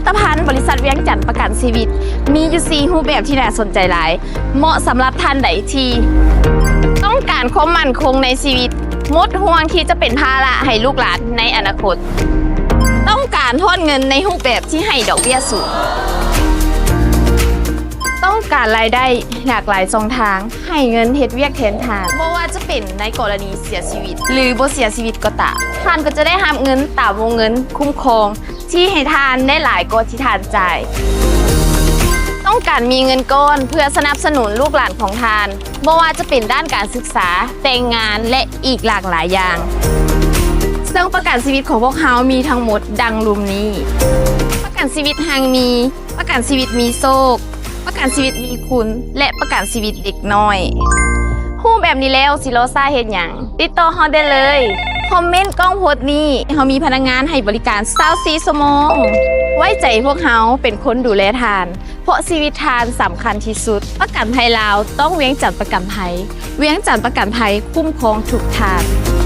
ຕະພັນບໍລິສັດວຽງຈັນປະກັນຊີວິດ ມີຢູ່ສີ່ຮູບແບບທີ່ໜ້າສົນໃຈຫຼາຍ, ເໝາະສຳລັບທ່ານໃດທີ່ຕ້ອງການຄວາມໝັ້ນຄົງໃນຊີວິດ, ໝົດຫ່ວງທີ່ຈະເປັນພາລະໃຫ້ລູກຫຼານໃນອະນາຄົດ, ຕ້ອງການທອດເງິນໃນຮູບແບບທີ່ໃຫ້ດອກເບ້ຍສູງ, ຕ້ອງການລາຍໄດ້ຫຼາກຫຼາຍຊ່ອງທາງ ໃຫ້ເງິນເຮັດວຽກແທນທ່ານ, ບໍ່ວ່າຈະເປັນໃນກໍລະນີເສຍຊີວິດ ຫຼື ບໍ່ເສຍຊີວິດກໍຕາມ, ທ່ານກໍຈະໄດ້ຮັບເງິນຕາມວົງເງິນຄຸ້ມຄອງທີ່ໃຫ້ທ່ານໄດ້ຫຼາຍກວ່າທີ່ທ່ານຈ່າຍ. ຕ້ອງການມີເງິນກ້ອນເພື່ອສະໜັບສະໜູນລູກຫຼານຂອງທ່ານ, ບໍ່ວ່າຈະເປັນດ້ານການສຶກສາ, ແຕ່ງງານ ແລະ ອີກຫຼາກຫຼາຍຢ່າງ. ເຊິ່ງປະກັນຊີວິດຂອງພວກເຮົາມີທັງໝົດດັ່ງລຸ່ມນີ້: ປະກັນຊີວິດຮັ່ງມີ, ປະກັນຊີວິດມີໂຊກ, ປະກັນຊີວິດມີຄຸນ ແລະ ປະກັນຊີວິດເດັກນ້ອຍ. ຮູ້ແບບນີ້ແລ້ວຊິລໍຊ້າເຮັດຫຍັງ? ຕິດຕໍ່ເຮົາໄດ້ເລີຍ. ຄອມເມັນກ້ອງໂພສນີ້, ເຮົາມີພະນັກງານໃຫ້ບໍລິການຊາວສີ່ຊົ່ວໂມງ. ໄວ້ໃຈພວກເຮົາເປັນຄົນດູແລທ່ານ, ເພາະຊີວິດທ່ານສຳຄັນທີ່ສຸດ. ປະກັນໄພລາວ ຕ້ອງວຽງຈັນປະກັນໄພ. ວຽງຈັນປະກັນໄພ ຄຸ້ມຄອງທຸກທ່ານ.